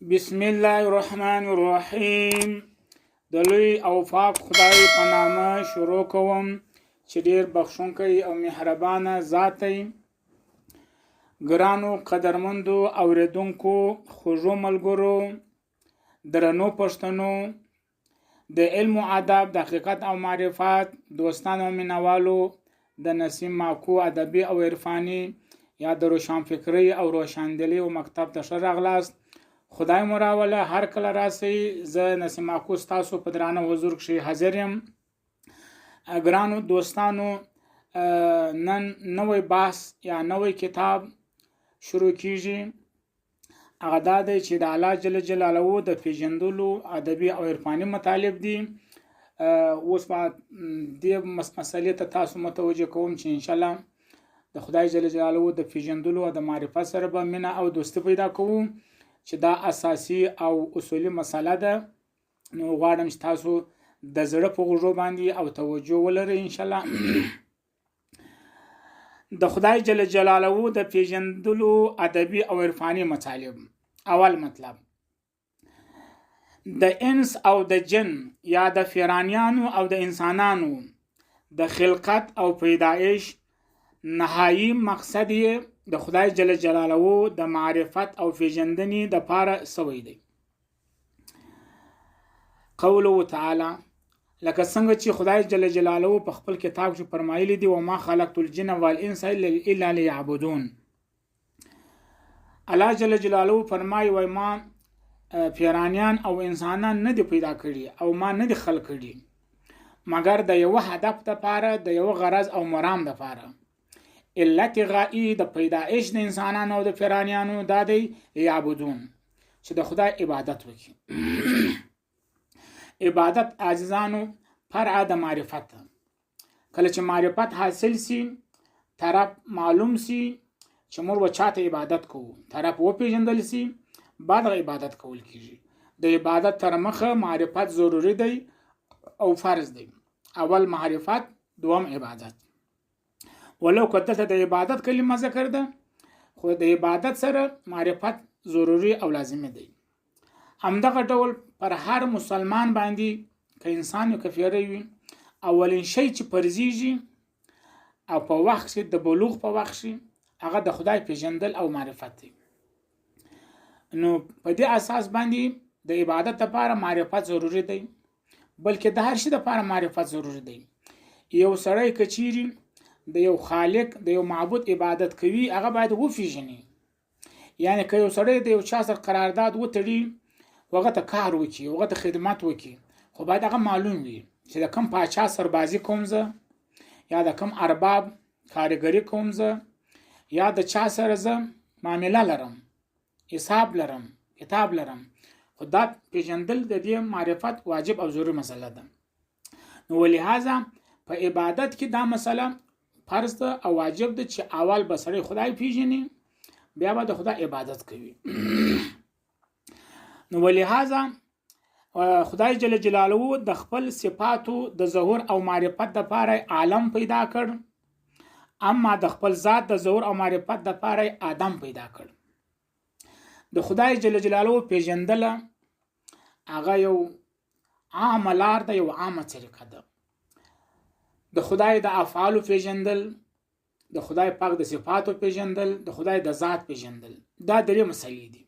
بسم الله الرحمن الرحیم. د لوی او پاک خدای په نامه شروع کوم چې ډیر بخښونکی او مهربانه ذات دی. ګرانو قدرمندو اوریدونکو، خوږو ملګرو، درنو پښتنو، د علم و ادب، د حقیقت او معرفت دوستانو او مینوالو، د نسیم ماکو ادبي او عرفاني یا د روشنفکرۍ او روشندلۍ او مکتب ته ښه راغلاست. خدای مو راوله، هر کله راسئ. زه نسیم ماکو ستاسو په درانه حضور کښې حاضر یم. ګرانو دوستانو، نن نوی بحث یا نوی کتاب شروع کیږي. هغه دا دی چې د الله جل جلاله د پیژندلو ادبي او عرفاني مطالب دي. اوس به دې مسئلې ته تاسو متوجه کوم چې ان شاء الله د خدای جل جلاله د پیژندلو او د معرفت سره به مینه او دوستي پیدا کوو، چې دا اساسي او اصولي مسله ده. نو غواړم چې تاسو د زړه په غوږو باندې او توجه ولرئ. ان شاء الله د خدای جل جلاله د پیژندلو ادبي او عرفاني مطالب. اول مطلب، د انس او د جن یا د فیرانیانو او د انسانانو د خلقت او پیدایش نهایی مقصد یې د خدای جل جلاله د معرفت او پیژندنې د پاره سوی دی. قوله تعالی، لکه څنګه چې خدای جل جلاله په خپل کتاب کې فرمایلی دی: وما خلقت الجن والانس الا ليعبدون. الله جل جلاله فرمایي، وای ما پیرانیان او انسانان نه دي پیدا کړي او ما نه دي خلق کړي مګر د یو هدف لپاره، د یو غرض او مرام لپاره. علت غایی د پیدایش د انسانانو او د پیرانیانو دا دی، یعبدون، چې د خدای عبادت وکړي. عبادت عزیزانو فرع د معرفت. کله چې معرفت حاصل سي، طرف معلوم سي چې موږ به چاته عبادت کوو، طرف وپیژندل سي، بعد عبادت کول کیږي. د عبادت تر مخه معرفت ضروري دی او فرض دی. اول معرفت، دوم عبادت. ولو که دلته د عبادت کلمه ذکر ده، خو د عبادت سره معرفت ضروري او لازمي دی. همدغه ډول پر هر مسلمان باندې، که انسان یو کفیری وي، اولین شی چې فرضیږي او په وخت کې د بلوغ په وخت کې هغه د خدای پیژندل او معرفت دی. نو په دې اساس باندې د عبادت لپاره معرفت ضروري دی، بلکې د هر شي لپاره معرفت ضروري دی. یو سړی که چیرې د یو خالق، د یو معبود عبادت کوي، هغه باید وپیژني. یعنی که یو سړی د یو چا سره قرارداد وتړي، هغه ته کار وکړي، هغه ته خدمت وکړي، خو باید هغه معلوم وي چې د کوم پاچا سربازي کوم زه، یا د کوم ارباب کاریګري کوم زه، یا د چا سره زه معامله لرم، حساب لرم، کتاب لرم. خو دا پیژندل د دې معرفت واجب او ضروري مسله ده. نو ولهذا په عبادت کې دا مسله فرض ده او واجب ده چې اول به سړی خدای پیژني، بیا به د خدای عبادت کوي. نو ولهذا خدای جل جلاله د خپل صفاتو د ظهور او معرفت د پاره عالم پیدا کړ، اما د خپل ذات د ظهور او معرفت د پاره آدم پیدا کړ. د خدای جل جلاله پیژندله هغه یو عامه لار ده، یو عامه طریقه ده. د خدای د افعالو پیژندل، د خدای پاک د صفاتو پیژندل، د خدای د ذات پیژندل، دا درې مسلې دي.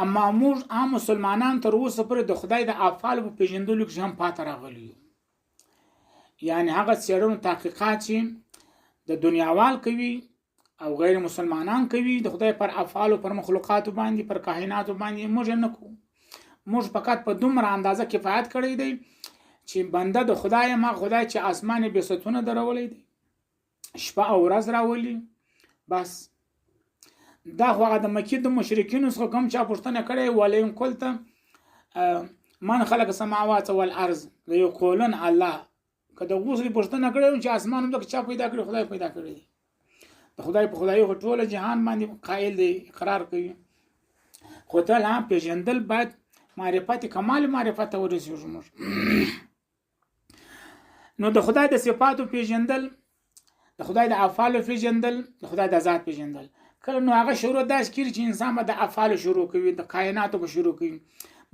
اما موږ عام مسلمانان تر اوسه پورې د خدای د افعالو په پیژندلو کې هم پاته راغلي یو. یعنی هغه څېړنو تحقیقات چې د دنیاوال کوي او غیر مسلمانان کوي د خدای پر افعالو، پر مخلوقاتو باندې، پر کائناتو باندې، موږ نه کوو. موږ فقط په دومره اندازه کفایت کړی دی چې بنده د خدای ما خدای چې اسمان یې بې ستونه درولی دی، شپه او ورځ راولي، بس. دا خو هغه د مکې د مشرکینو څخه کوم چا پوښتنه کړې، ولئن قلت من خلق السماوات والارض ليقولن الله. که د غوسې پوښتنه کړې چې اسمان هم چا پیدا کړی، خدای پیدا کړی دی. د خدای په خدای خو ټول جهان باندې قائل دی، اقرار کوي. خو ته لا پیژندل باید معرفت کمال معرفت ته ورسیږو موږ. نو د خدای د صفاتو پیژندل، د خدای د افعالو پیژندل، د خدای د ذات پیژندل، کله نو هغه شروع داسې کیږي چې انسان به د افعالو شروع کوي، د کائناتو به شروع کوي،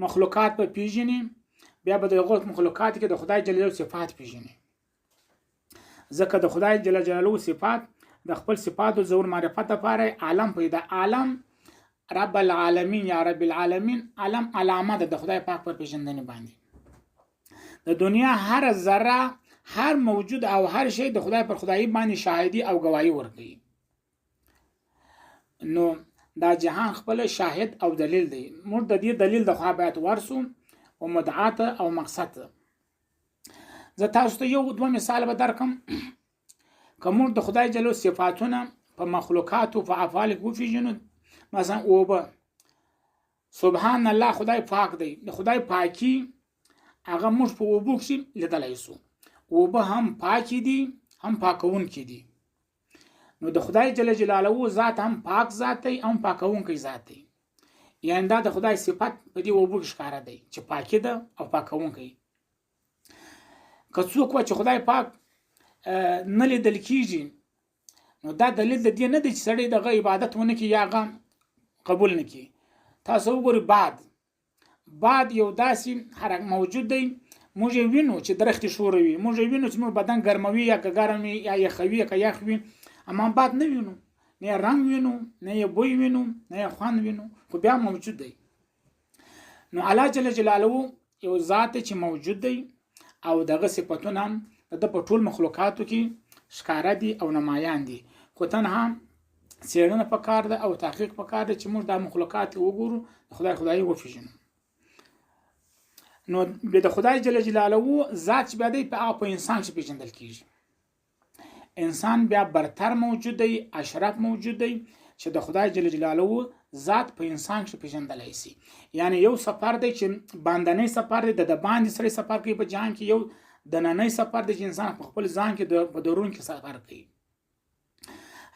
مخلوقات به پیژني، بیا به د هغو مخلوقات کې د خدای جل جلاله صفات پیژني، ځکه د خدای جل جلاله صفات د خپل صفاتو ظهور معرفت لپاره عالم پیدا، عالم رب العالمین یا رب العالمین، عالم علامه ده د خدای پاک پر پیژندنې باندې. د دنیا هر ذره، هر موجود او هر شی د خدای پر خدایي باندې شاهدي او گواهی ورکوي. نو دا جهان خپل شاهد او دلیل دی، موږ د دې دلیل د خوا باید ورسو او مدعا ته او مقصد ته. زه تاسو ته یو دوه مثال به درکم. که موږ د خدای جلو صفاتونه په مخلوقاتو په افعال کې وپېژنو، مثلا اوبه، سبحان الله، خدای پاک دی، د خدای پاکي هغه موږ په اوبو کې لیدلی سو. اوبه هم پاکې دي هم پاکوونکې دي. نو د خدای جل جلاله ذات هم پاک ذات دی هم پاکوونکی ذات دی. یعنی دا د خدای صفت په دې اوبو کې ښکاره دی چې پاکي ده او پاکوونکی. که څوک وایي چې خدای پاک نه لیدل کیږي، نو دا دلیل د دې نه دی چې سړی دغه عبادت ونه کړي یا هغه قبول نه کړي. تاسو وګورئ، باد یو داسې حرکت موجود دی، موږ یې وینو چې درختې ښوروي، موږ یې وینو چې موږ بدن ګرموي یا که ګرم وي یا یخوي یا که یخ وي، اما باد نه وینو، نه یې رنګ وینو، نه یې بوی وینو، نه یې خوند وینو، خو بیا موجود دی. نو الله جل جلاله یو ذات چې موجود دی او دغه صفتونه هم د ده په ټول مخلوقاتو کې ښکاره دي او نمایان دي، خو تنها څېړنه پکار ده او تحقیق پکار ده چې موږ دا مخلوقات وګورو، د خدای خدایي وپېژنو. نو بیا د خدای جل جلاله ذات چې بیا دی په هغه په انسان کې پېژندل کېږي. انسان بیا برتر موجود دی، اشرف موجود دی چې د خدای جل جلاله ذات په انسان کې پېژندلی سي. یعنی یو سفر دی چې باندنی سفر دی، د باندې سړی سفر کوي په جهان کې، یو دننی سفر دی چې انسان په خپل ځان کې په درون کې سفر کوي.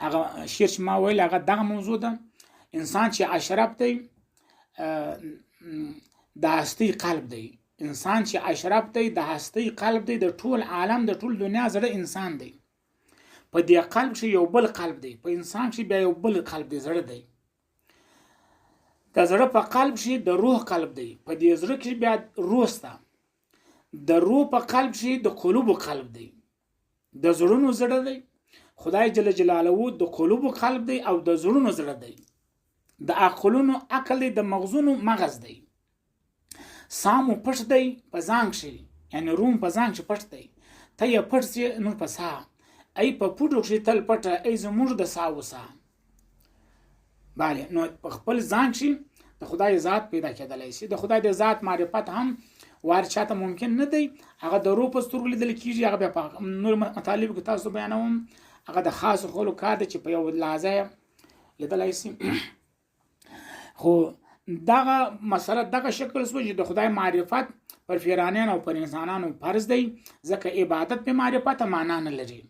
هغه شعر چې ما ویل هغه دغه موضوع ده. انسان چې اشرف دی د هستۍ قلب دی، انسان چې اشرف دی د هستۍ قلب دی، د ټول عالم د ټول دنیا زړه انسان دی. په دې قلب کې یو بل قلب دی، په انسان کې بیا یو بل قلب دی، زړه دی. د زړه په قلب کې د روح قلب دی، په دې زړه کې بیا روح سته. د روح په قلب کې د قلوبو قلب دی، د زړونو زړه دی. خدای جل جلاله د قلوبو قلب دی او د زړونو زړه دی، د عقلونو عقل دی، د مغزونو مغز دی. سامو پټ دی په ځان کښې، یعنی روم په ځان کښې پټ دی، ته یې پټ سې نور په سا، ای په پټو کښې تل پټه، ای زموږ د سا وسا. بله، نو په خپل ځان کښې د خدای ذات پیدا کېدلی شي. د خدای د ذات معرفت هم وار چاته ممکن نه دی، هغه د روح په سترګو لیدل کېږي. هغه بیا په نور مطالبو کې تاسو بیانوم. هغه د خاصو خلکو کار دی چې په یو لحظه لیدلی شي. خو دغه مسله دغه شکل سو چې د خدای معرفت پر پیرانیانو او پر انسانانو فرض دی، ځکه عبادت په معرفت معنا نه لري.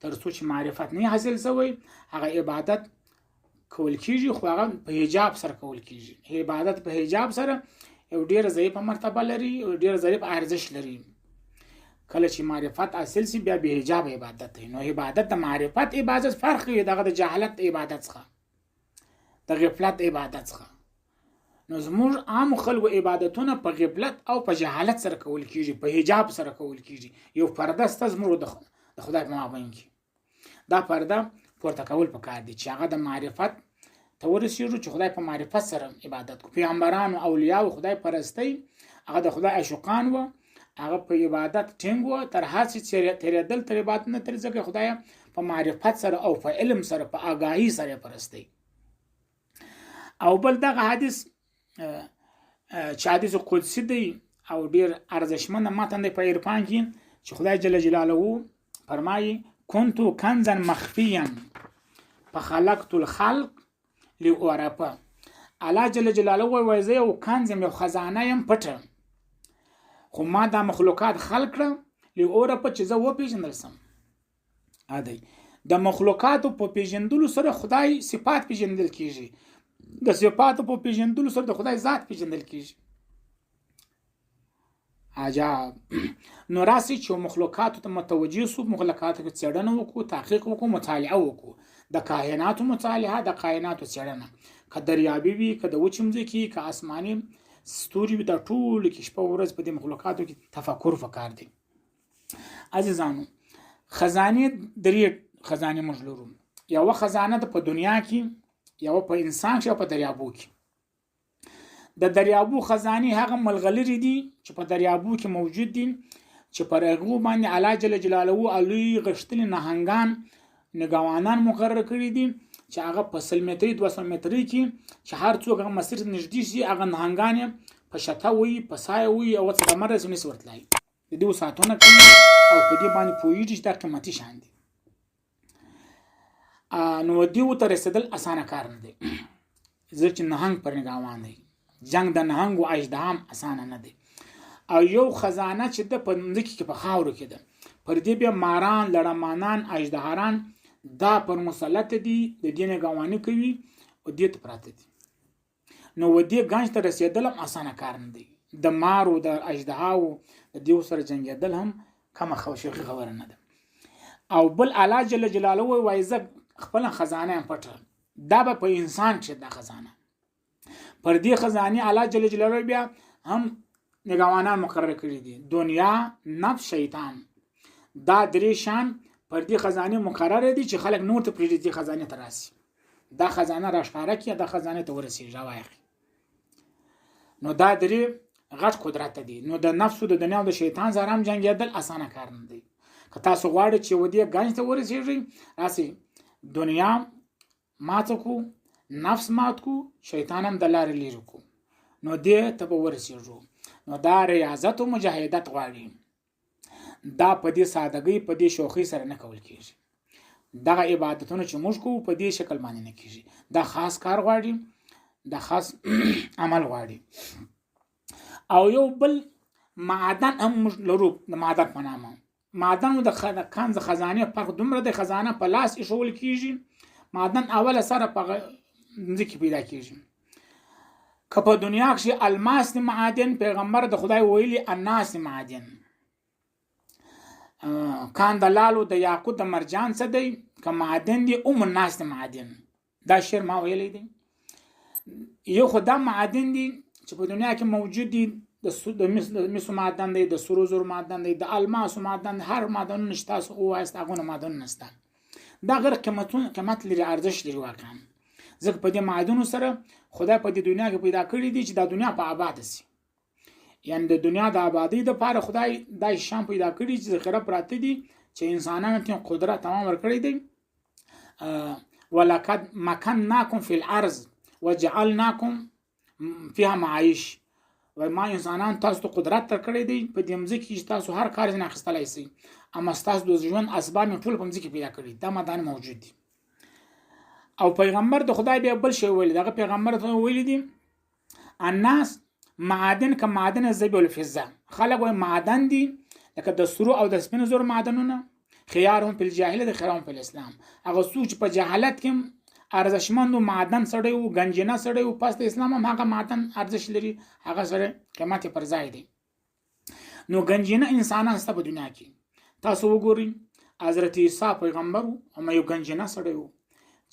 تر څو چې معرفت نه حاصل سوی هغه عبادت کول کیږي، خو هغه په حجاب سره کول کیږي. عبادت په حجاب سره یو ډیر ضعیفه مرتبه لري او ډیر ضعیف ارزش لري. کله چې معرفت حاصل سي بیا به حجاب عبادت دی. نو عبادت د معرفت عبادت فرق کوي دغه د جهالت عبادت څخه، د غفلت عبادت څخه. نو زموږ عام خلکو عبادتونه په غفلت او په جهالت سره کول کیږي، په حجاب سره کول کیږي. یو پرده سته زموږ د خدای په مابین کې، دا پرده پورته کول پکار دي چې هغه د معرفت ته ورسیږو، چې خدای په معرفت سره عبادت کو. پیغمبرانو اولیاء خدای پرستی، هغه د خدای عاشقان وو، هغه په عبادت ټینګ وو، تر هر څه تېرېدل تر عبادت نه تر، ځکه خدای په معرفت سره او په علم سره په آګاهي سره پرستی. او بل دغه حدیث چې حدیث قدسي دی او ډیر ارزښتمن متن دی په عرفان کې، چې خدای جل جلاله فرمایي كنت کنزا مخفيا فخلقت الخلق لأعرف. الله جل جلاله وایي زه یو کنز یم، یو خزانه یم پټه، خو ما دا مخلوقات خلق کړه لأعرف چې زه وپېژندل سم. ادی د مخلوقاتو په پیژندلو سره خدای صفات پیژندل کیږي، د صفاتو په پیژندلو سره د خدای ذات پیژندل کیږي. عجب. نو راسي چې مخلوقاتو ته متوجه سو، مخلوقاتو کې څېړنه وکړو، تحقیق وکړو، مطالعه وکړو، د کائناتو مطالعه، د کائناتو څېړنه، که دریابي وي، که د وچې مځکې، که آسماني ستوري وي، دا ټولو کې شپه ورځ په دې مخلوقاتو کې تفکر پکار دی. عزیزانو، خزانې درې خزانې موږ لرو. یوه خزانه ده په دنیا کې، یوه په انسان کې، یوه په دریابو کې. د دریابو خزانې هغه ملغلرې دي چې په دریابو کې موجود دي، چې پر هغو باندې الله جل جلاله لوی غښتلي نهنګان نګوانان مقرر کړي دي، چې هغه په 100 متري 200 متري کې چې هر څوک هغه مسیر ته نږدې شي، هغه نهنګان یې په شته وي، په سایه وي، او څه دمه رسي نشي ورتلای. د دې ساتنه کوي او په دې باندې پوهېږي چې دا قیمتي شیان دي. نو دیو ته رسېدل اسانه کار نه دی، ځکه چې نهنګ پر نګاوان دی، جنګ د نهنګ او اژدها هم اسانه نه دی. او یو خزانه چې ده په مځکې کې په خاورو کې ده، پر دې بیا ماران، لړمانان، اژدهاران دا پر مسلط دي، د دې نګاواني کوي او دې ته پراته دي. نو و دې ګنج ته رسېدل هم اسانه کار نه دی. د مارو، د اژدهاو، د دیو سره جنګېدل هم کمه شوخي خبره نه ده. او بل الله جل جلاله وایي زه خپله خزانه یم پټه، دا به په انسان کې دا خزانه، پر دې خزانې الله جل جلاله بیا هم نګاوانان مقرر کړي دي، دنیا، نفس، شیطان. دا درې شان پر دې خزانې مقرر دي چې خلک نور ته پرېږدي دې خزانې ته راسي، دا خزانه راښکاره کړي، دا خزانې ته ورسېږي راوایخي. نو دا درې غټ قدرت دي. نو د نفس، د دنیا او د شیطان سره هم جنګېدل اسانه کار نه دی. که تاسو غواړئ چې و دې ګنج ته ورسېږئ، راسئ دنیا ماته کو، نفس مات کو، شیطان هم د لارې لرې کو، نو دې ته به ورسېږو. نو دا ریاضت او مجاهدت غواړي، دا په دې سادګۍ، په دې شوخۍ سره نه کول کېږي. دغه عبادتونه چې موږ کوو په دې شکل باندې نه کېږي، دا خاص کار غواړي، دا خاص عمل غواړي. او یو بل معدن هم موږ لرو، د معدن په نامه. معدن د کان د خزانې فرق دومره دی، خزانه په لاس ایښول کېږي، معدن اوله سره په مځکې پیدا کېږي. که په دنیا کښې الماس دی معادن، پیغمبر د خدای ویلي الناس دی معادن، کان د لالو د یاقوت د مرجان څه دی، که معادن دی ام الناس دی معادن. دا شعر ما ویلی دی. یو خو دا معادن دی چې په دنیا کې موجود دي، د مسو معدن دی، د سرو زرو معدن دی، د الماسو معدن دی، هر معدنونه چې تاسو ووایاست هغونه معدنونه شته. دا غیر قیمت لري، ارزش لري واقعا، ځکه په دې معدنو سره خدای په دې دنیا کې پیدا کړي دي چې دا دنیا په آباده سي. یعنی د دنیا د آبادۍ دپاره خدای دا شیان پیدا کړي چې ذخیره پراته دي، چې انسانانو ته قدرت تمام ورکړی دی. ولقد مکناکم فی الارض وجعلناکم فیها معایش، وای ما انسانان تاسو ته قدرت درکړی دی په دې مځکې چې تاسو هر کار ځنې اخیستلی سئ، اما ستاسو د ژوند اسباب مې ټول په مځکې پیدا کړي، دا معدن موجود دي. او پیغمبر د خدای بیا بل شی ویلی، دغه پیغمبر ته ویلي دي الناس معادن که معادن الذهب والفضه. خلک وایي معدن دي لکه د سرو او د سپینو زرو معدنونه، خیارهم فی الجاهلیت خیارهم فی الاسلام. هغه څوک چې په جهالت کې ارزشمند و معدن سړی و، ګنجینه سړی و، پس د اسلام هم هغه معدن ارزش لري، هغه سړی قیمت یې پر ځای دی. نو ګنجینه انسانان سته په دنیا کې. تاسو وګورئ حضرت عیسی پیغمبر و، هم یو ګنجینه سړی و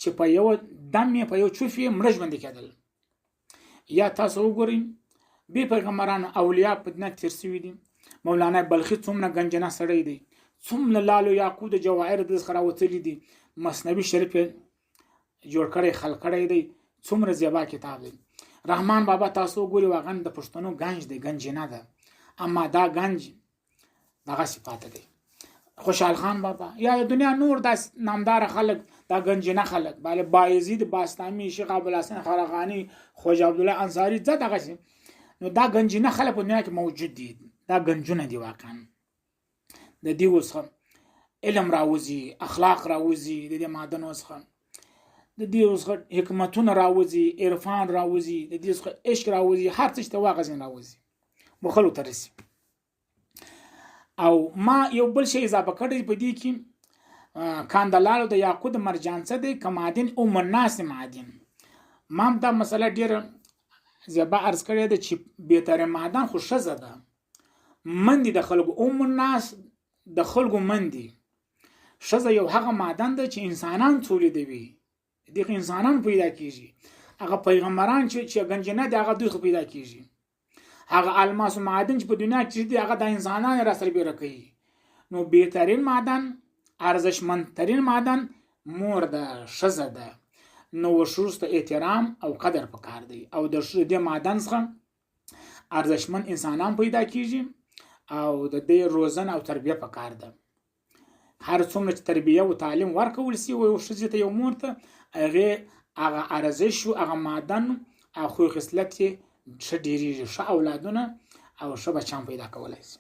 چې په یو دم یې په یو چوف یې مړه ژوندي کېدل. یا تاسو وګورئ بې پیغمبرانو اولیا په دنیا کې تېر سوي دي. مولانا بلخي څومره ګنجینه سړی دی، څومره لالو یاقوت جواهر د څخه راوتلي دي، مثنوي شریف یې جوړ کړی خلق کړی دی، څومره زیبا کتاب دی. رحمان بابا تاسو وګورئ واقعا د پښتنو ګنج دی، ګنجینه ده، اما دا ګنج دغه صفات دی. خوشحال خان بابا یا د دنیا نور داسې نامدار خلک، دا ګنجینه خلک، بله بایزید باستامي، شیخ ابوالحسن خرقاني، خواجه عبدالله انصاري، ځه دغسې. نو دا ګنجینه خلک په دنیا کې موجود دي، دا ګنجونه دي واقعا. د دې څخه علم راوځي، اخلاق راوځي، د دې معدنو څخه د دې څخه حکمتونه راوځي، عرفان راوځي، د دې څخه عشق راوځي، هر څه چې ته واغه ځین راوځي مخلو ته رسي. او ما یو بل شی اضافه کړی په دې کې، کاندلالو د یاقوت مرجان څه دی که معدن او مناس معدن. ما هم دا مسله ډېره زیبا عرض کړې ده چې بهتره معدن خو ښځه ده. مندي د خلکو، ام الناس د خلکو مندي. ښځه یو هغه معدن ده چې انسانان تولیدوي، دې خو انسانان پیدا کیږي. هغه پیغمبران چې ګنجنه دي هغه دوی خو پیدا کیږي. هغه الماس معادن چې په دنیا کې دي هغه د انسانان را سربېره کوي. نو بهترین معدن، ارزشمندترین معدن مور ده، ښځه ده. نو ښځو ته احترام او قدر پکار دی، او د دې معدن څخه ارزشمند انسانان پیدا کیږي، او د دې روزنه او تربیه پکار ده. هر څومره چې تربیه او تعلیم ورکول سي یو ښځې ته، یو مور ته، هغې هغه ارزش او هغه معدن او خوی خصلت یې ښه ډېرېږي، ښه اولادونه او ښه بچیان پیدا کولی سي.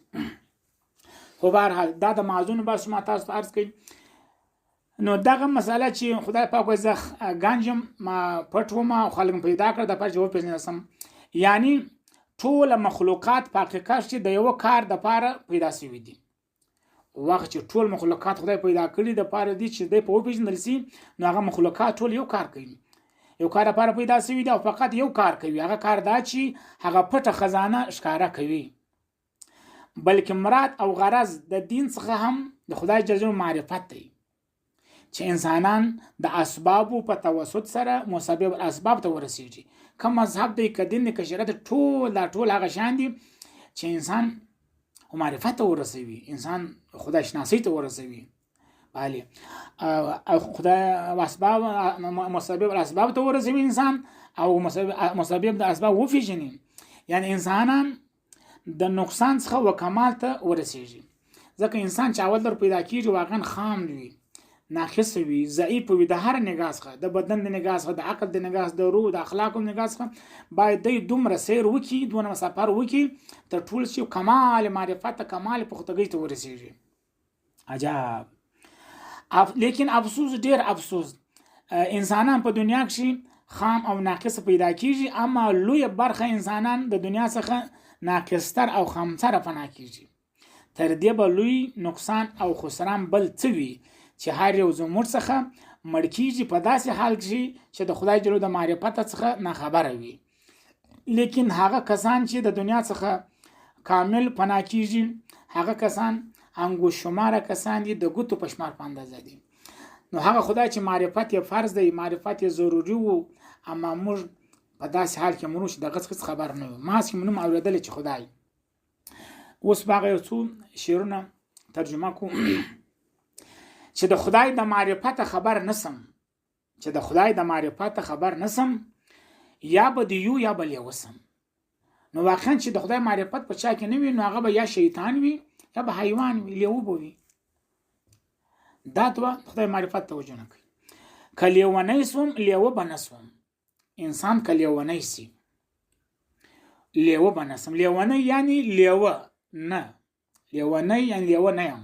خو بهرحال دا د معذونو بحث ما تاسو ته عرض کړئ. نو دغه مسله چې خدای پاک وایي زه ګنج یم، ما پټ وم او خلک مې پیدا کړه د پاره چې وپېژندل سم، یعنی ټوله مخلوقات په حقیقت کې د یوه کار دپاره پیدا سوي دي. وخت چې ټول مخلوقات خدای پیدا کړي د پاره دي چې دی په وپېژندل سي، نو هغه مخلوقات ټول یو کار کوي، یو کار لپاره پیدا سوي دي او فقط یو کار کوي، هغه کار دا چې هغه پټه خزانه ښکاره کوي. بلکې مراد او غرض د دین څخه هم د خدای جل جلاله معرفت دی، چې انسانان د اسبابو په توسط سره مسبب الاسباب ته ورسیږي. که مذهب دی، که دین دی، که شریعت، ټول دا ټول هغه شیان دي چې انسان معرفت ته ورسوي، انسان خدای شناسۍ ته ورسوي. بله، او خدای اسباب مسبب الاسباب ته ورسوي انسان، او مسبب د اسباب وپېژني. یعنی انسانان د نقصان څخه و کمال ته ورسیږي. ځکه انسان چې اول در پیدا کیږي واقعا خام وي، ناقص وي، ضعیف وي، د هر نگاه څخه، د بدن د نگاه څخه، د عقل د نگاه څخه، د روح د اخلاقو د نگاه څخه باید دی دومره سیر وکړي، دونه سفر وکړي تر ټول چې کمال معرفت ته، کمال پختګۍ ته ورسیږي. عجب. لیکن افسوس، ډیر افسوس، انسانان په دنیا کې خام او ناقص پیدا کیږي، اما لویه برخه انسانان د دنیا څخه ناقصتر او خامتره فنا کیږي. تر دې به لوی نقصان او خسران بل څه وي چې هر یو زموږ څخه مړ کیږي په داسې حال کې چې د خدای جل د معرفت څخه ناخبره وي. لیکن هغه کسان چې د دنیا څخه کامل پناه کیږي، هغه کسان انګوش شماره کسان دي، د ګوتو په شمار په اندازه دي. نو هغه خدای چې معرفت یې فرض دی، معرفت یې ضروري وو، اما موږ په داسې حال کې مرو چې دغه څه خبر نه یو. ما چې نوم اورېدلی چې خدای. اوس به هغه یو څو شعرونه ترجمه کوم چې د خدای د معرفت خبر نسم، چې د خدای د معرفت خبر نسم، یا به د یو یا به لیوه سم. نو واقعا چې د خدای معرفت په چا کې نه وي، نو هغه به یا شیطان وي یا به حیوان وي، لیوه به وي. دا دوه خدای معرفت توجه نه کوي. که لیونی سوم لیوه به نه سوم. انسان که لیونی سي لیوه به نه سم. لیونی یعنی لیوه نه، لیونی یعنی لیوه نه یم.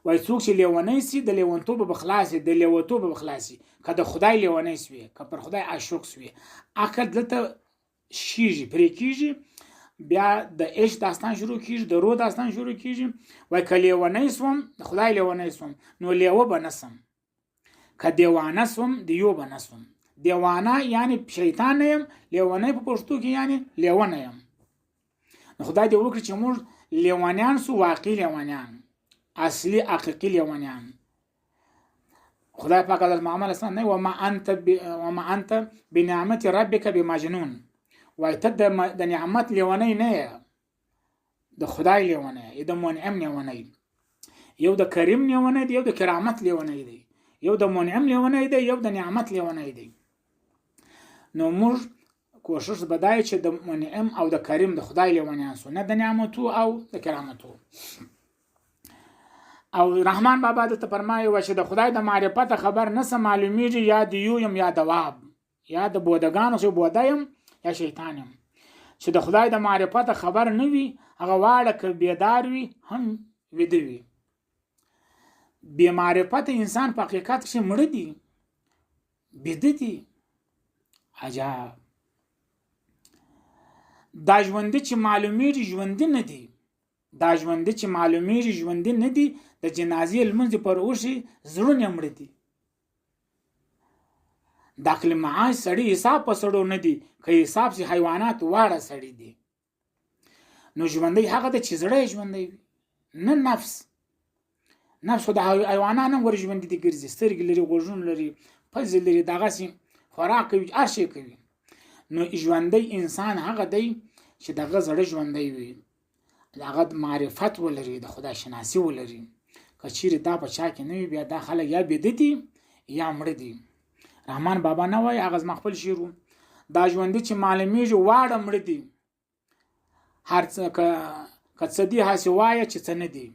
وای څوک چې لیونی سي د لیونتوب به خلاص سي، د لیوتوب به خلاص سي. که د خدای لیونی سوې، که پر خدای عاشق سوې، عقل دلته شیږي، پرې کیږي، بیا د عشق داستان شروع کیږي، د روح داستان شروع کیږي. وای که لیونی سوم، د خدای لیونی سوم، نو لیوه به نه سم. که دیوانه سوم، دیو به نه سوم. دیوانه یعنی شیطان نه یم، لیونی په پښتو کې یعنی لیوه نه یم. نو خدای دې وکړي چې موږ لیونیان سو، واقعي لیونیان، اصلي حقیقي لیونیان. خدای پاک حضرت محمد اسلام نه، وما انت بنعمت ربک بمجنون. وای ته د نعمت لیونی نه یې، د خدای لیونی یې، د منعم لیونی. یو د کریم لیونی دی، یو د کرامت لیونی دی، یو د منعم لیونی دی، یو د نعمت لیونی دی. نو موږ کوشش به دا چې د منعم او د کریم د خدای لیونیان سو، نه د نعمتو او د کرامتو. او رحمان بابا دلته فرمایي و چې د خدای د معرفت خبر نه سم معلومیږي، یا د یو یم یا دواب، یا د بودګانو سو بوده یم یا شیطان یم. چې د خدای د معرفت خبر نه وي، هغه واړه که بیدار وي هم ویده وي. بې معرفت انسان په حقیقت کښې مړه دي، بیده دي. عجب. دا ژوندي چې معلومیږي ژوندي نه دي، دا ژوندي چې معلومیږي ژوندي نه دي، د جنازې لمونځ پر وشي زړونه مړه دي. د عقل معاش سړي حساب په سړو نه دي، که حساب سي حیوانات واړه سړي دي. نو ژوندی هغه دی چې زړه یې ژوندی وي، نه نفس. نفس خو د حیوانان هم ور ژوندي دي، ګرځي، سترګې لري، غوږونه لري، پزې لري، دغسې خوراک کوي، هر شی کوي. نو ژوندی انسان هغه دی چې دغه زړه ژوندی وي، هغه معرفت ولري، د خدای شناسي ولري. که چیرې دا په چا کې نه وي، بیا دا خلک یا بیده دي یا مړه دي. رحمان بابا نه وایي، هغه زما خپل شعر و، دا ژوندي چې معلومیږي واړه مړه دي، هر څه که څه دي هسې وایه چې څه نه دي،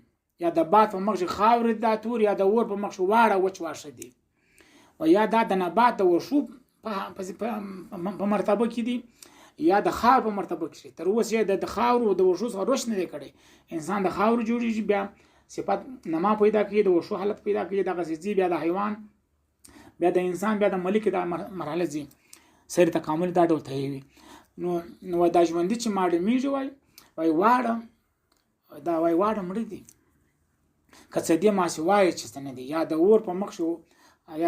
یا د باد په مخ کې خاورې دا تور، یا د اور په مخ کې واړه وچ واښه دي، و یا دا د نبات د وښو په مرتبه کې دي، یا د خاور په مرتبه کې. تر اوسه یې د خاورو د وښو څخه رشد نه دی کړی. انسان د خاورو جوړیږي، بیا صفت نما پیدا کوي، د وښو حالت پیدا کوي، دغسې ځي، بیا د حیوان، بیا د انسان، بیا د ملک دا مرحله ځي، سیر تکامل دا ډول ته وي. نو دا ژوندي چې معلومیږي، وای وای واړه دا وای واړه مړه دي، که څه دې ماسې وایې چې څه نه دي، یا د اور په مخ شو،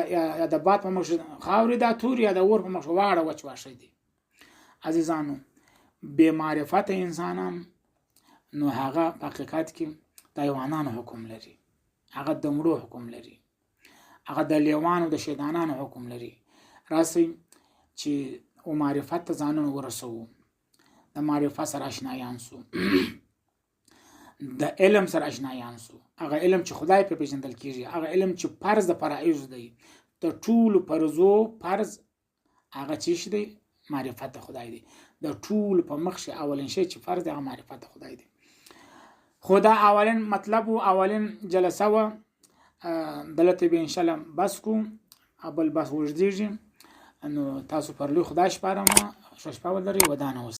یا د باد په مخ شو خاورې دا تور، یا د اور په مخ شو واړه وچ واښه دي. عزیزانو، بې معرفته انسانان نو هغه په حقیقت کې د حیوانانو حکم لري، هغه د مړو حکم لري، هغه د لیوانو د شیطانانو حکم لري. راسئ چې و معرفت ته ځانونه ورسوو، د معرفت سره آشنایان سو، د علم سره آشنایان سو، هغه علم چې خدای په پیژندل کیږي، هغه علم چې فرض د فرایض دی، د ټولو فرضو فرض هغه چې دی معرفت خدای دی. د ټولو په مخ شي اولین شی چې فرض دی هغه معرفت خدای دی. خو دا اولین مطلب و، اولین جلسه وه. دلته به انشاءالله بس کو، بل بس اوږدېږي. نو تاسو پر لوی خدای سپارم، ښه شپه ولرئ، ودانه اوسئ.